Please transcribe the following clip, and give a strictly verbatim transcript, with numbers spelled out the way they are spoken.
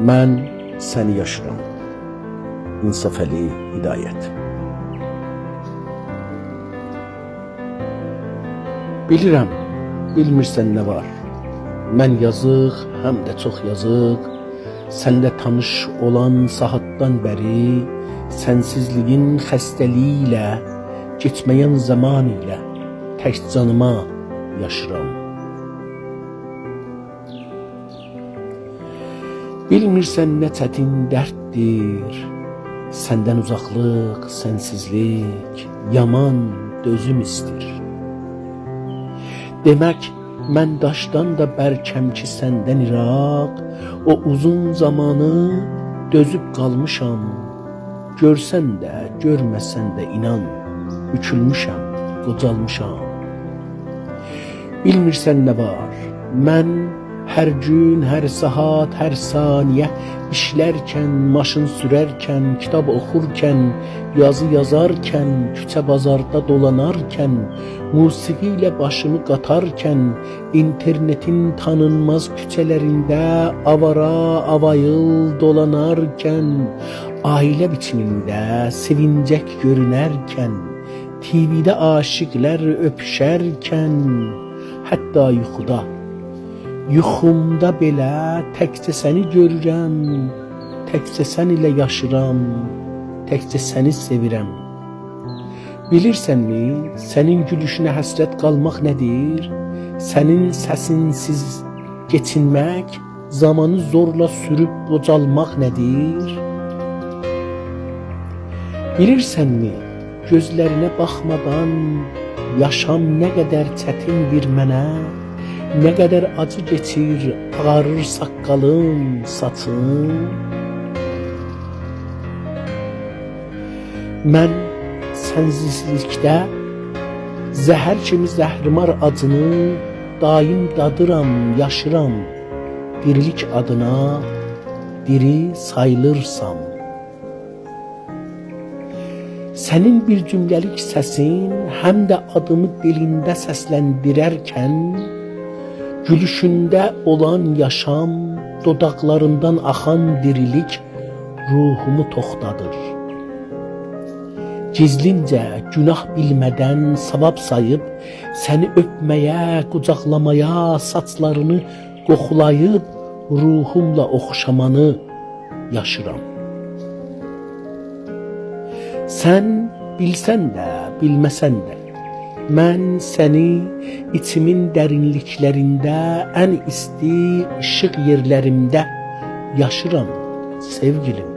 من سنی یاشیرام. انصافعلی هدایت. بیلیرم، بیلمیرسن نه وار. من یازیق، هم ده چوخ یازیق، سنله تانیش اولان ساعاتدان بری، سنسیزلیگین خسته‌لیگی ایله، کئچمه‌ین زامان ایله تک جانیما یاشیرام. بیلمیرسن نه چتین درددیر، سندن اوزاقلیق، سنسیزلیک، یامان دؤزوم ایستیر. دئمک، من داشدان دا برکم کی، سندن ایراق، او اوزون زامانی دؤزوب قالمیشام. گؤرسن ده، گؤرمه‌سن ده، اینان، بوکولموشم، قوجالمیشام. بیلمیرسن نه وار. من هر گون، هر ساعات، هر ثانیه ایشلرکن، ماشین سوررکن، کیتاب اوخورکن، یازی یازارکن، کوچه بازاردا دولانارکن، موسیقی ایله باشیمی قاتارکن، اینترنتین تانینماز کوچه‌لرینده آوارا، آواییل دولانارکن، عائله بیچیمینده سئوینجک گؤرونرکن، تی‌وی‌ده عاشیقلر اؤپوشرکن، حتی یوخودا، یوخومدا بئله تکجه سنی گؤرورم، تکجه سن ایله یاشیرام، تکجه سنی سئویرم. بیلیرسنمی، سنین گولوشونه حسرت قالماق نه‌دیر؟ سنین سسینسیز کئچینمک، زامانی زورلا سوروب قوجالماق نه‌دیر؟ بیلیرسنمی، گؤزلرینه باخمادان یاشام نه قدر چتیندیر منه، نه قدر آجی کئچیر، آغاریر ساققالیم، ساچیم؟ من سنسیزلیکده زهر کیمی زهریمار آجینی دایم دادیرام، یاشیرام. دیریلیک آدینا دیری ساییلیرسام. سنین بیر جمله‌لیک سسین هم ده آدیمی دیلینده سسلندیررکن، گولوشونده اولان یاشام، دوداقلاریندان آخان دیریلیک روحومو توختادیر. گیزلینجه، گوناه بیلمه‌دن ثواب ساییب، سنی اؤپمه‌یه، قوجاقلامایا، ساچلارینی قوخولاییب، روحوملا اوخشامانی یاشیرام. سن بیلسن ده، بیلمه‌سن ده، من سنی ایچیمین درینلیکلرینده، ان ایستی، ایشیق یئرلریمده یاشیرام، سئوگیلیم.